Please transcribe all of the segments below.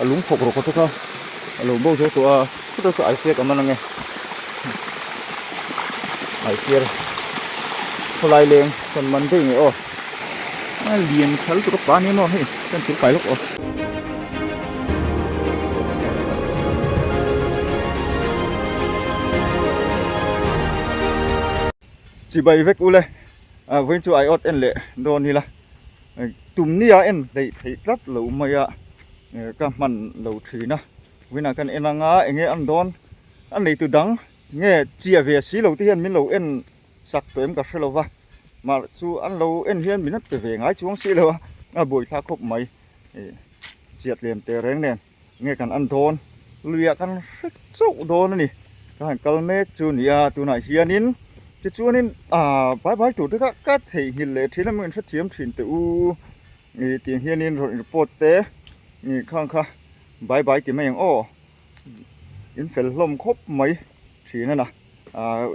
A lung phawk rawk te kha a lo bo zo tawh a, khutah chu aifiar ka man ange. Aifiar khawlai leng kan man daih nge aw. A lian kha lutuk a pa nia maw hei kan chil kai lawk aw. Chibai vek ule a vawiin chu aiawt en leh dawn ila tum nia en hleih theih tlat lo mai a ka hman lo thin a vawiinah kan en anga enge an dawn a neitu dang nge chiah ve si lo te hian min lo en sak tawh em ka hre lo va mah chu an lo en hian min pe ve ngai chuang si lo a a buaithlak khawp mai chiah tlem teh reng nen. Nge kan an dawn? Luiah kan hre chauh dawn a ni. Ka han kal mek chu ni a, tunah hianin tichuanin aaa bai bai tur te kha ka theihnghilh leh thin a, min hrethiam thin teh u ih tiang hianin rawn report te ih khang kha bai bai ti mai ang aw. In fel hlawm khawp mai thin a na aaa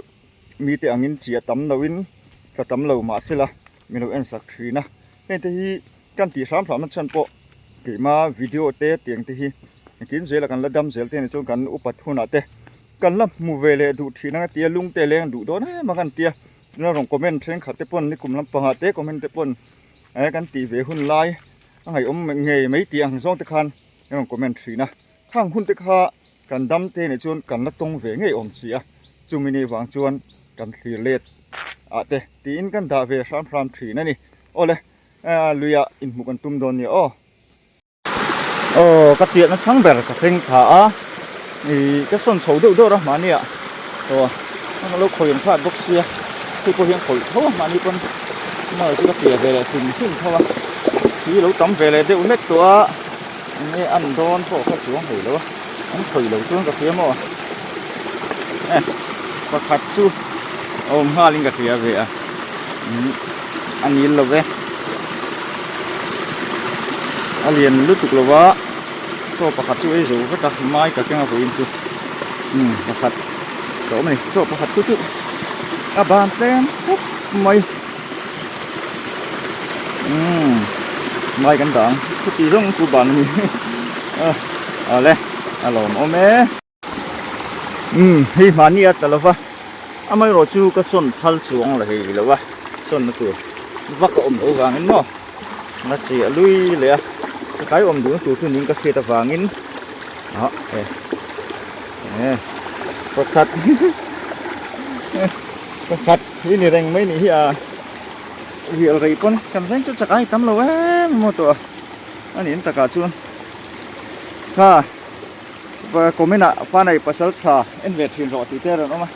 mite angin chiah tam loin tla tam lo mahsela min lo en sak thin a, heng te hi. Kan tih hram hram na chhan pawh keima video te tiang te hi engtin zela kan la dam zel te ni chuan kan upat hunah te kan la hmu ve leh duh thin anga tia lung te leng duh dawn em a kan tia tuna rawn comment thenkhat te pawn nikum lampangah te comment te pawn eh kan tih ve hun lai a ngaihawm ngei mai tih ang zawng te khan an rawn comment thin a khang hun te kha kan dam te ni chuan kan la tawng ve ngei awm si a chumi ni vang chuan kan thlir let ah te tiin kan dah ve hram hram thin a ni awle. A luiah inhmuh kan tum dawn nia aw. Aw ka chiahna thlang ber ka thleng thla a, ih ka sawn chho deuh deuh a mahniah aw a lo khawi an hrat bawk sia hei pawh hian khawih tho a mahni pawn mal chu ka chiah ve leh hrim hrim tho a, thli lo tam ve leh deuh hlek tawh a enge an dawn pawh kha chuang hlei lo a an khawih lo chuan ka hria maw eh pakhat chu a awm nghalin ka hria ve a. A nil lo ve. A lian lutuk lo va, chaw pakhat chu ei zo vek a, mai ka keng a vawiin chu umm pakhat ka awm a ni. Chaw pakhat chu chu a ban tlem khawp mai. Umm mai kan dah ang, chuti zawng chu ban a ni. Awle a lawmawm e. Umm hei hmahni a tla lova amaherawh chu ka sawn phal chuang la hei lo a sawnna tur vak a awm loh avangin maw a chiah lui leh a chakai awm duhna tur chu ning ka hriat avangin ah e e pakhat pakhat hi ni reng mai nih hi a rial rei pawn kan veng chu chakai tam lo em maw tawh a a nih takah chuan kha. Comment ah Fanai pasal tha en ve thin rawh tih te a rawn awm a,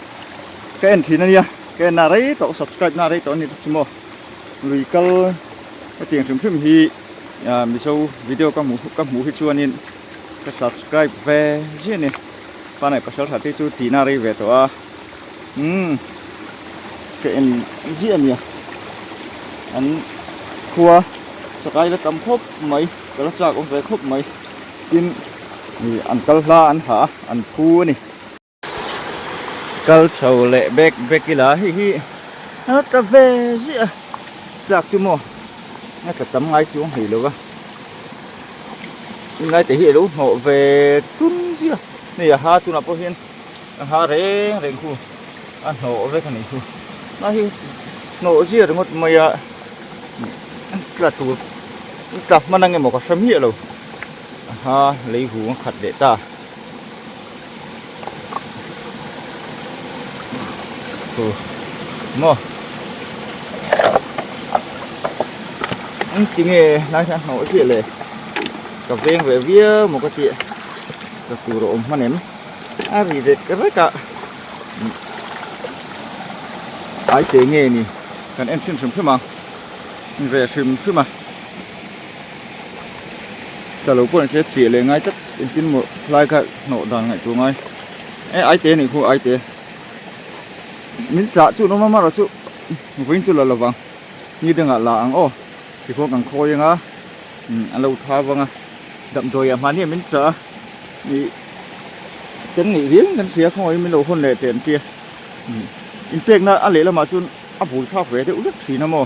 ka en thin a nia, ka en na rei tawh subscribe na rei tawh a ni chu maw, lui kal hetiang hrim hrim hi Mizo video ka hmuh ka hmuh hi chuanin ka subscribe ve ziah a ni, Fanai pasal tha te chu tih na rei ve tawh a, umm ka en ziah a nia, an khua chakai la tam khawp mai, ka la chak awm ve khawp mai. Tin, ih an kal hla an ha a, an phu a ni. Kal chho leh bek bek ila hei hi a tla ve ziah a, tlak chu maw a tla tam ngai chuang hlei lo va, ngai te hi a lo hnawh ve tum ziah a, hei a ha tunah pawh hian a ha reng reng khu a hnawh vek a nih chu, a hi hnawh ziah ringawt mai a. Tla tur tla hman ang emaw ka hre miah lo aha lei hung a khat leh ta chu maw eng tinge helai hian hnawh chiah le ka veng ve viau maw ka tih tla tur a awm hman em a ri rek rek a ai te nge ni. Kan en thin hrim hrim a, ve hrim hrim a, tla lo pawh ni se chiah leh ngai tlat engtin maw hlai kha hnawh dan ngaihtuah ngai e ai te anih khu ai te min chah chu an awm a amaherawh chu vawiin chu la lovang ni dangah la ang aw tikhuan kan khawi anga a lo tha vang a damdawiah mahni ah min chah a ih kan ngaih riau in kan hria khawngaih in min lo hawn leh teh an tia inpekna a lehlamah chuan. A bul thlak ve deuh vek thin a maw?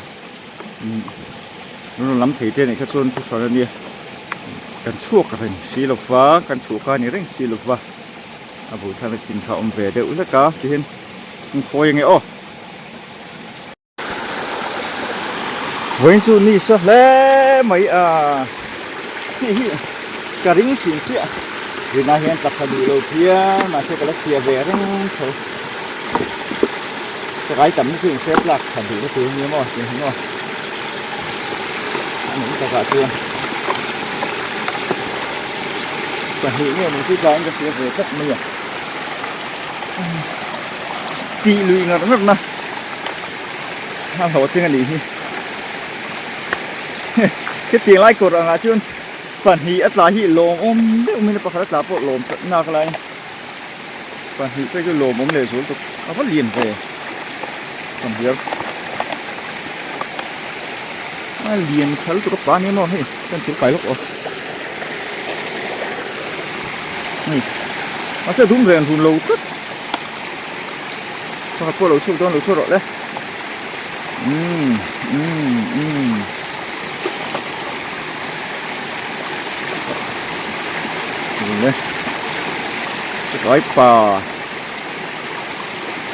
Umm rawn lam thei te anih kha chuan thu hran a nia. Kan chhuak reng si lo va, kan chhuah kha a ni reng si lo va, a bul thar na chin kha a awm ve deuh hlek a tihian an khawi ange aw. Vawiin chu ni sa hle mai a tih hi ka ring thin chiah rinah hian tla kha duh lo phian mahse ka la chhia ve reng tho chakai tam na chu in sep lak tha duh na tur ania maw tih hi maw a nih takah chuan pahnih nge maw chu tlaiin ka hria ve tlat mai a tih lui ngar ngar na. A hlawhtling a nih hi. Hetiang lai kawr angah chuan pahnih a tla hi lawmawm deuh mai a, pakhat a tla pawh lawm tlat nak laiin pahnih phei chu lawmawm leh zual tuk a va lian ve kan hliar. A lian kha lutuk a pa nia maw hei kan chil kai lawk aw. Hei mahse a dum reng run lo tlat. Pakhat pawh lo chhuak dawn lo chhuak rawh le. Umm umm umm. Le. Chakai pa.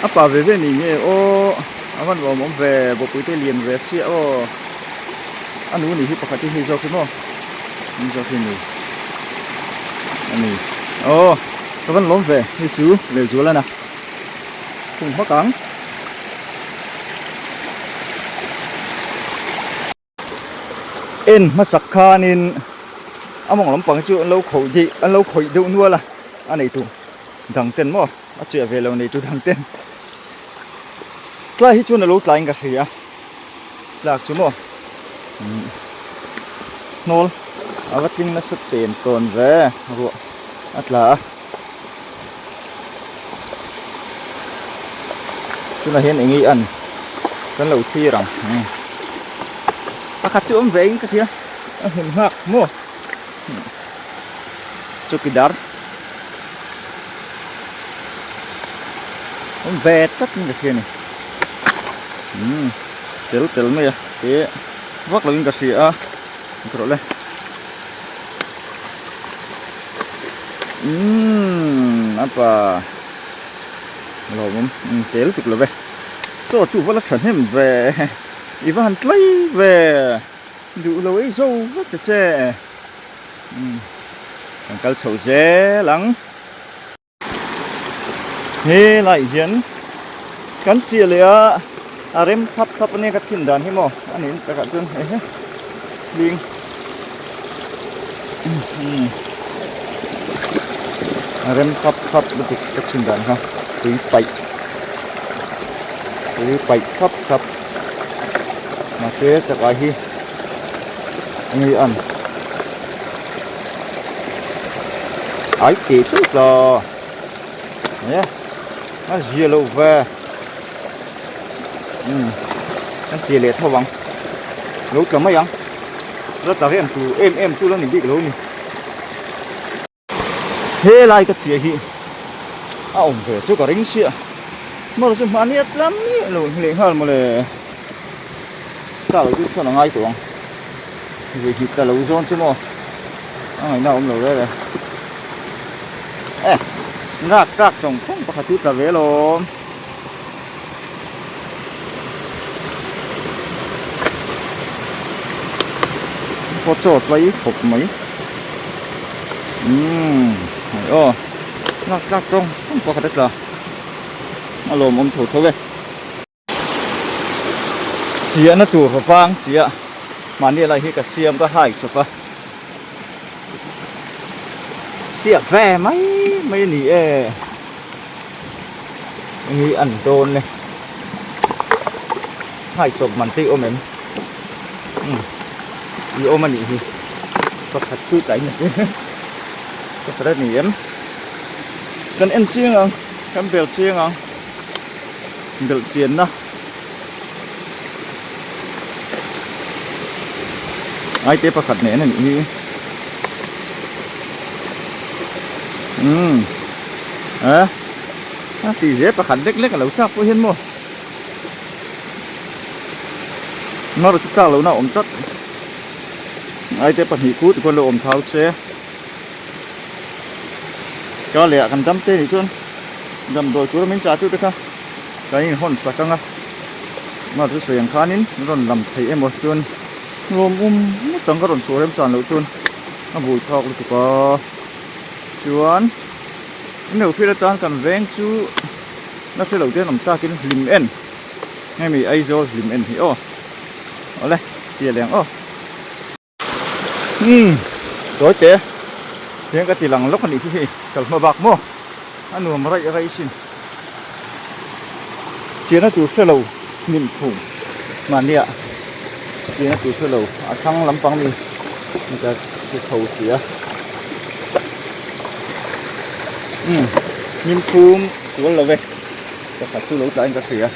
A pa ve ve ni nge aw. A van awm awm ve bawpui te lian ve sia aw. A nu ni hi pakhat hi hei zawk hi maw. Hei zawk hi ni. A ni. Aw. Ka van lawm ve hei chu lehzual a na. Khung hmak ang. En hmasak khanin a mawng lampang chu an lo khawih dih an lo khawih deuh nual a a nei tu dang ten maw a chiah ve lo nei tu dang ten tlai hi chuan a lo tlaiin ka hria tlak chu maw hnawl a va tling nasa ten tawn ve ruah a tla a. Tunah hian eng nge an kan lo thlir ang pakhat chu awm ve in ka hria a hmun nghak maw chawkidar awm ve tlat in ka hria a ni umm tel tel mai a te vak lo in ka hria a rawh le. Umm apa lawmawm umm tel tuk lo ve chaw chu va la thahnem ve i va han tlai ve duh lo ei zo vek ta che umm kan kal chho zel ang. He laiah hian kan chiah leh a a rem thap thap ania ka chhin dan hi maw a nih takah chuan ehe hling a rem thap thap lutuk ka chhin dan kha tui paih tui paih thap thap mahse chakai hi enge an ai teh chu tla e a zia lo ve umm kan che leh tho ang lo tla mai ang la tla rem tur em em chu la ni bik lo ni. He lai ka chiah hi a awm ve chu ka ring chiah mawlh chu hmahni a tlam miah lo leh nghal mawle car lo chu sawn a ngai tawh ang ve hit ta lo zawn chu maw a ngaihna a awm lo reng e eh rak rak tawng tawng pakhat chu tla ve alawm. Khaw chaw tlai khawp mai umm hei aw tlak tlak tawng tawng pakhat a tla a lawmawm tho tho e chhiahna tur vang sia mahni lai hi ka siam ka hai chawp a chhiah ve mai mai a ni e. Eng hi an dawn le hai chawp man te i awm em umm i awm a nih hi pakhat chu tlai na se pakhat a ni em kan en chiang ang kan bel chiang ang belh chian na ai te pakhat nen a nih hi umm a a ti zel pakhat lek lek a lo tlak pawh hian maw nawr chu tlak lohna a awm tlat. Aite pahnih khu tikhuan lo awm thau se ka leh ah kan dam te nih chuan damdawi tura min chah tute kha kan inhawn sak ang a mah chu sawi ang khanin rawn lam theih emaw chuan lawm um ngawt ang ka rawn chhuah rem chan loh chuan a bui thlak lutuk a chuan in lo hriat atan kan veng chu la hre lo te an awm takin hlim en hemi Aizawl hlim en hi aw awle chiah leh ang aw. Umm tawi te hian ka ti lang lawk a nih hi hei kal hma bak maw a nuam raih raih sin chiahna tur hre lo hnim phum mahnia chiahna tur hre lo a thlang lampang mi ka ti chho si a umm hnim phum sual lo ve pakhat chu lo tlahin ka hria.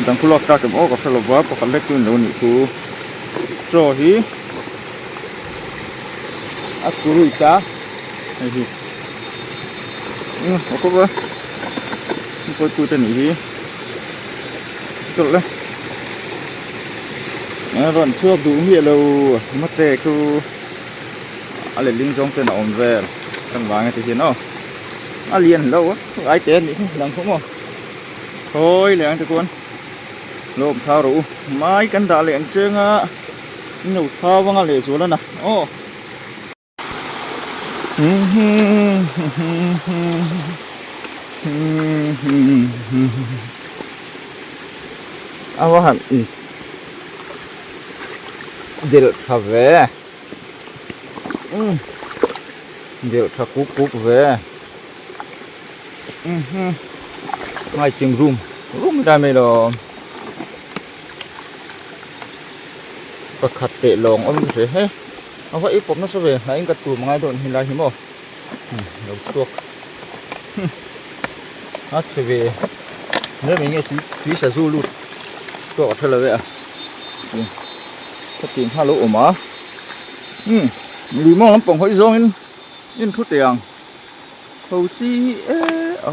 Dang khu lak tak em aw ka hre lova pakhat lek chu ni lo nih chu chaw hi a kurui ta hei hi umm a kawp a kawi put a nih hi chawlh le a rawn chhuak duh miah lo mate chu a letling zawng ten a awm vel kan vang e ti hian aw a lian lo a ai te anih hi dang khaw maw khawi leh ang te chuan lo awm thau rawh u mai kan dah leh ang cheng a in lo thau anga lehzual a na aw. A va han in delh tha ve umm delh tha kuk kuk ve umm ngai chim rum rum lai mai lo pakhat teh lawng awm ka hria he. A va ei pawp nasa ve hnah in ka tum angai dawn hi lai hi maw lo chhuak a chhe ve hle mai nge tui sazu lut pawh a hre lo e a khatiang kha a lo awm a umm lui mawng lampang hawi zawngin in thu teh ang thosi hi e a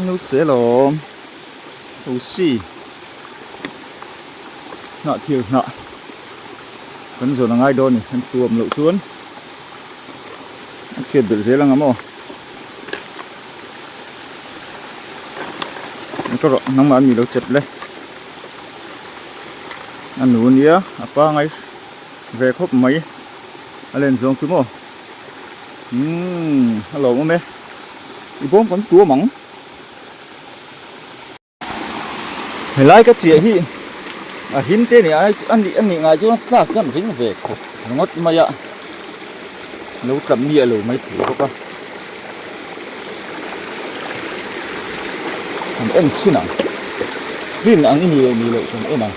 no se lawm thosi hnah thil hnah. Kan zawn a ngai dawn a ni kan tuam loh chuan a chhiat belh zel anga maw ka rawh nangmah ami lo chep le a nu ania a pangai ve khawp mai a len zawng chu maw umm a lawmawm e i bawm kan tuam ang. Helai ka chiah hi a him te ni ai a nih a nih ngai chuan tlak kan ring ve khawp ringawt mai a lo tla miah lo mai thei bawk a kan en chhin ang rin ang i ni leh ni loh kan en ang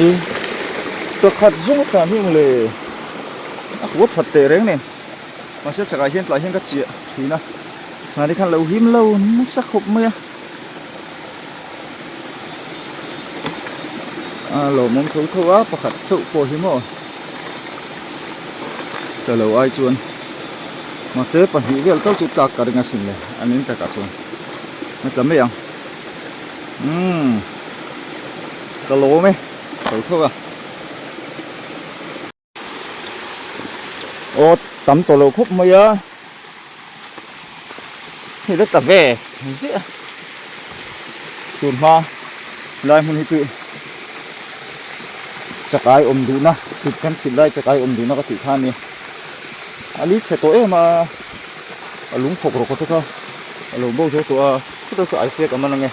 e pakhat zawng a tlan hi ang le a huat that teh reng nen. Mahse chakah hian tlaiah hian ka chiah thin a, mahni khan lo him lo nasa khawp mai a, a lawmawm tho tho a pakhat chauh pawh hi maw tla lo ai chuan mahse pahnih vel tal chu tlak ka ring asin le a ning takah chuan a tla mai ang umm ka lawm e tho tho a. Aw tam tawh loh khawp mai a hei la ta ve ziah a tun hma lai hmun hi chu chakai awm duhna chhit kan chhit lai chakai awm duhna ka tih kha a ni a li chhe tawh em a a lung thawk rawk te kha a lo bo zo tawh a chutah chu ai fiak a man ange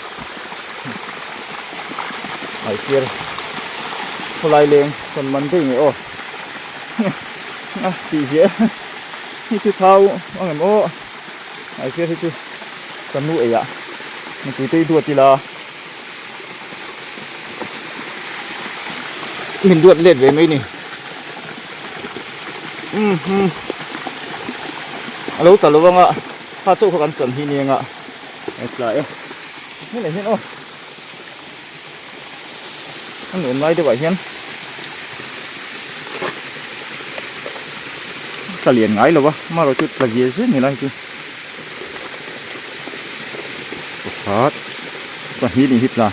ai fiar khawlai leng kan man daih nge aw a tih ziah hei chu thau ang em aw ai fiar hi chu ka nu ei ah nupui te i duat ila min duat let ve mai ni umm hmm a lo ta lo ang a kha chauh kha kan chan hi ni ang a e tla e helai hian aw a nuam lai deuh ah hian. tla lian ngai lo a, amaherawh chu tla zia zia ni lai chu pakhat pahnih nih hi tla.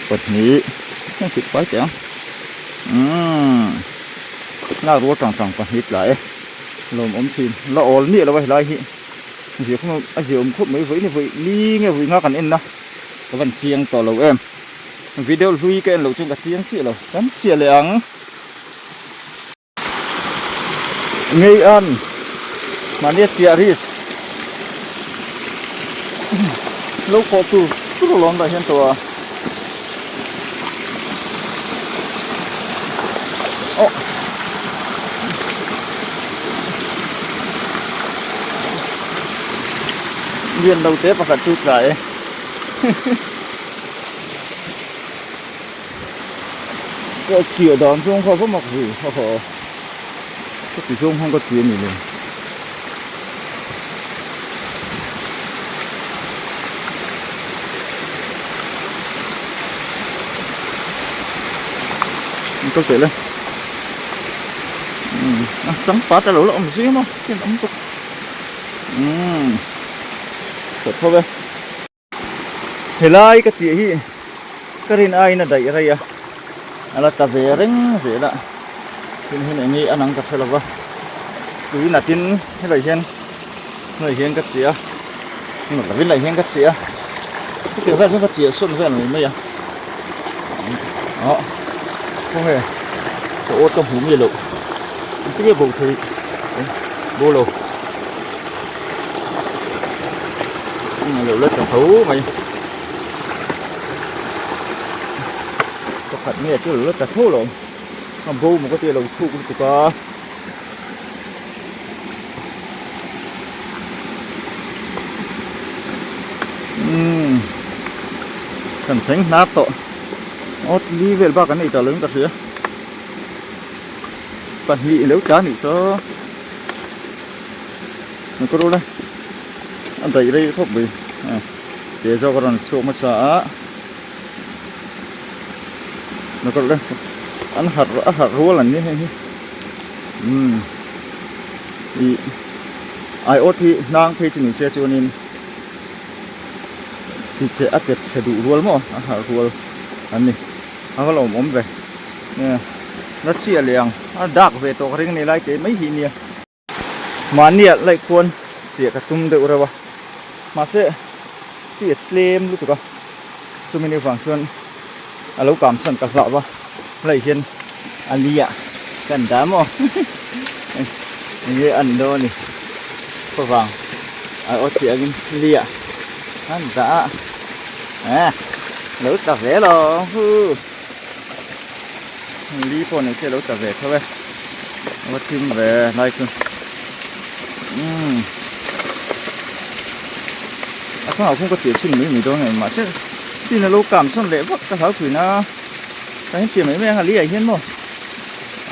Pahnih heng sik fai teh ang umm lak rual tang tang pahnih tla e lawmawm thin la awl miah lo a helai hi zia khawm a zia awm khawp mai vawi ni vawi li nge vawi nga kan en na ka van chiang tawh lo em video hlui ka en loh chuan ka chiang chiah lo kan chiah leh ang. Ngei an mahni a chiah ris lo khawh tur tur a lawm dah hian tawh a aw lian lo te pakhat chu tlai e. Ka chiah dan zawng kha va mak ve ha ha ka ti zawng khan ka ti a ni lo. An kal teh le umm a changpat a lo la awm zing a khian awm bawk umm tha tho e. Helai ka chiah hi ka rin aiin a daih rei a, a la ta ve reng zel a, tin hun eng nge a nang ka hre lo va, tui natin helai hian helai hian ka chiah a, nat lovin helai hian ka chiah a, hetiang vel chuan ka chiah sawn vel mai mai a, ah khawnge ka awt ka hmuh miah loh engtin nge bo thei bo lo. Lo la tha tho mai pakhat nge chu lo la tha tho lo a bo maw ka tia lo thuk lutuk a umm kan thleng hnar tawh awt li vel bak an nei ta lo in ka hria pahnih lo tla anih saw. Ka rul a a daih rei khawp mai te zawk a rawn chhuak hmasa a ka rul a an harh a harh rual an ni hei hi umm ih aiawt hi hnang phei chu ni se chuanin ti che a chep chhe duh rual maw a harh rual an ni a va lawmawm ve la chiah leh ang a dak ve tawh ka ring a ni lai teh mai hi nia. Mahnia laih khuan chiah ka tum deuh reuh a, mahse tui a tlem lutuk a, chumi ni vang chuan a lo kam chhan ka hlauh va, laih hian a nia ka an dah maw enge an dawn a ni khawvang a aw chiah angin lia an dah a, eh lo tla ve lo hu. Li pawh nei se lo tla ve tho e a va thim ve lai chu umm a thangah khuan ka chiah chhin mai mai dawn em mahse tin a lo kam sawn leh vak ka hlau thin a tah hian chiah mai mai ang a li ah hian maw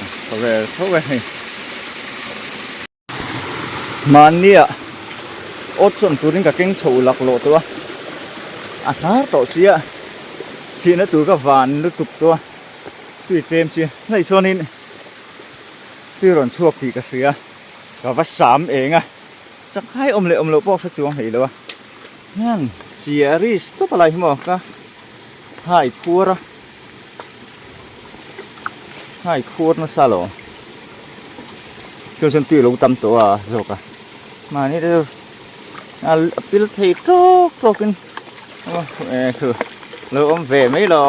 a tha ve tho e hei. Mahnia awt sawn turin ka keng chho laklawh tawh a, a hnar tawh si a, chhihna tur ka van lutuk tawh a, tui tlem chi hnaih chuanin tui rawn chhuak tih ka hria, ka va sam eng a, chakai awm leh awm loh pawh hre chuang hlei lo a, hian chiah ri stop a lai hi maw ka hai khuar a. Hai khuar nasa lo chuan chuan tui a lo tam tawh a zawk a mahni te chu a pil thei tawk tawk in eh khu lo awm ve mai lo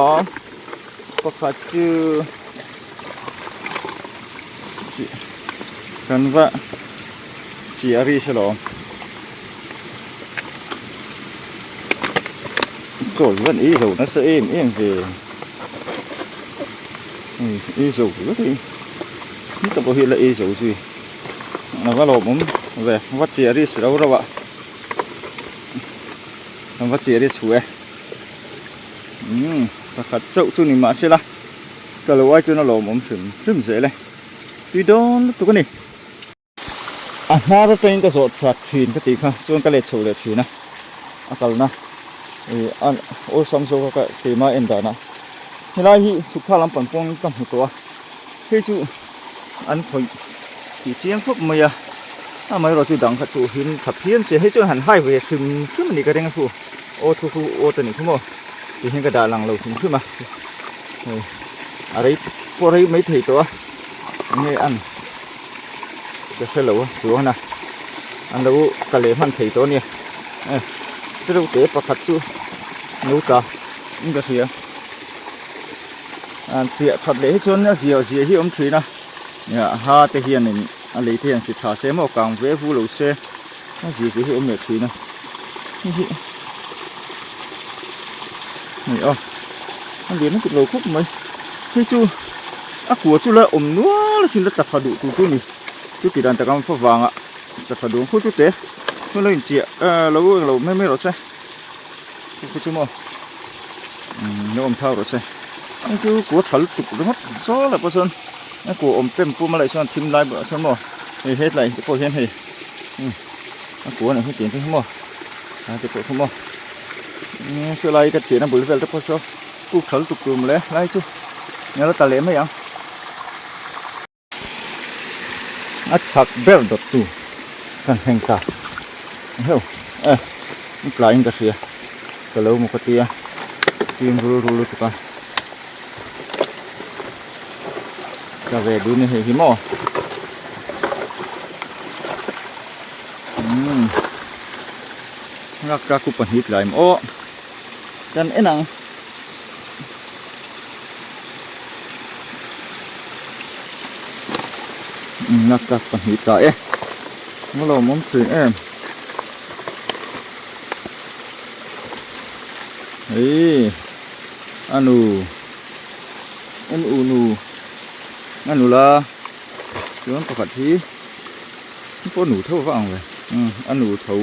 pakhat chu kan va chiah ri se lo. Chaw chuan ei zo nasa em em ve hei ei zo vek a ni tak pawh hi la ei zo zui a va lawmawm ve va chiah risk rau rauh a an va chiah risk hu e umm pakhat chauh chu ni mahse la ka lo ai chuan a lawmawm hrim hrim zel e tui dawn lutuk a ni. A hnar atangin ka zawh that thin ka tih kha chuan ka let chho leh thin a, a kalna ih a awlsam zawk a ka keimah en danah. Helai hi chhuk thla lampang pawng ka hmu tawh a, hei chu an khawih tih chiang khawp mai a, amaherawh chu dang kha chu him tha phian se hei chuan han hai ve hrim hrim a nih ka ring a thu aw thu khu aw ta nih khu maw tih hian ka dah lang lo hrim hrim a hei a rei pawh rei mai thei tawh a enge an ka hre lo a chuan a an lo ka leh hman thei tawh a nia e chereu te pakhat chu no tla in ka hria an chiah that leh hi chuan a zia zia hi a awm thin a a ha te hianin a lei te hian si tha se maw kang ve vu lo se a zia zia hi a awm leh thin a hei hi hei aw a lian lutuk lo khawp mai hei chu a kua chu la awm nual asin la tla tha duh tur chu a ni chu tih dan tak ang favangah tla tha duh ang khu chu te chu lo inchiah lo englo mai mai rawh se. Chu chu maw umm lo awm thau rawh se hei chu kua tha lutuk ringawt saw lah pawh chuan a kua awm pem pum a laih chuan thim lai bulah chuan maw hei hetlai te pawh hian hei umm a kua nen hian tiang te hi maw a te pawh khu maw umm chulai ka chiahna bul vel te pawh saw kuk tha lutuk tur mawle lai chu eng la ta leh mai ang. A chhak ber dawt tu kan thleng ta heuh e i tlaiin ka hria ka lo maw ka tia fim rul rul lutuk a ka ve dun a hei hi maw umm lak ka pahnih tlai maw kan en ang. Lak tak pahnih tla e a lawmawm thin em hei a nu en u nu a nula chuan pakhat hi pawh nu tho va ang ve a nu tho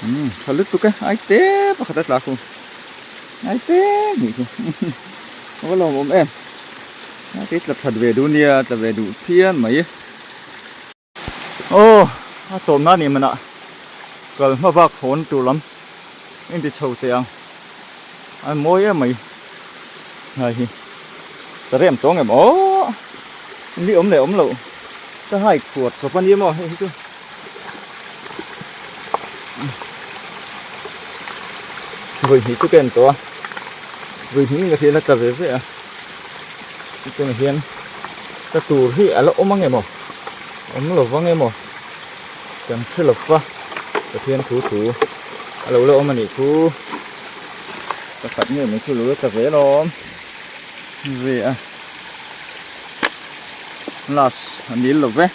umm tha lutuk e ai te pakhat a tla khu. Ngai te nih chu a va lawmawm em a tla that ve duh nia tla ve duh phian mai aw a tawpna a nih manah kal hma vak hawn tur lam inti chho teh ang a mawi em mai hnai hi ka rem tawng em aw ni awm leh awm loh ka hai khuat chawp a nia maw hei hi chu. Vawi hnih chu ka en tawh a vawi hnih ka hriat a tla ve ve a tunah hian ka tur hi a la awm ang emaw awm lo vang emaw kan hre lo va Pathian thu thu a lo la awm a nih chu pakhat nge mai chu lo la tla ve alawm ve a last a nil lo ve.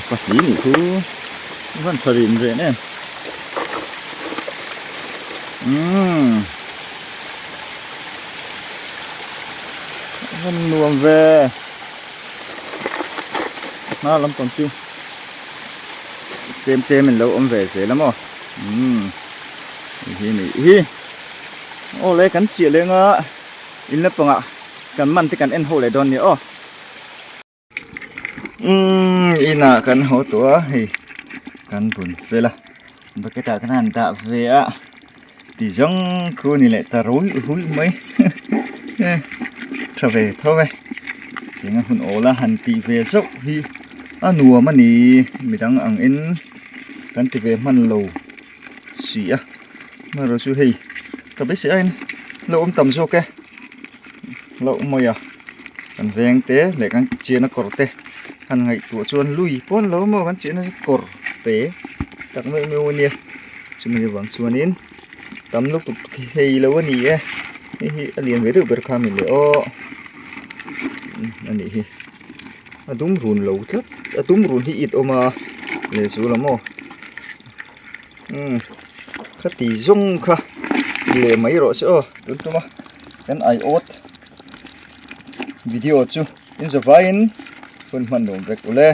Pahnih nih chu van tha rin ren em umm van nuam ve hma lampang chu tlem tlem in lo awm ve zel a maw umm hei hi nih hi. Aw le kan chiah leng a in lampangah kan man te kan en ho leh dawn nia aw. Umm inah kan haw tawh a hei kan bun fel a bucket ah kan han dah ve a ti zawng khu ni leh ta ruih ruih mai tha ve tho e tinga hun awl a han tih ve zauh hi a nuam a ni midang ang in kan ti ve hman lo. Si a amaherawh chu hei ka beisei aiin lo awm tam zawk e lo awm mai a kan veng te leh kan chiahna kawr te han ngaihtuah chuan lui pawn lo maw kan chiahna kawr te tak meuh meuh a nia chumi avang chuanin tam lutuk thei lo a ni e hei hi a lian ve deuh ber kha a ni leh aw a nih hi. A dum run lo tlat a dum run hi it awm a leh chu la maw umm khati zawng kha leh mai rawh se aw tun tuma kan aiawt video chu in zavaiin hun hman nuam vek ule.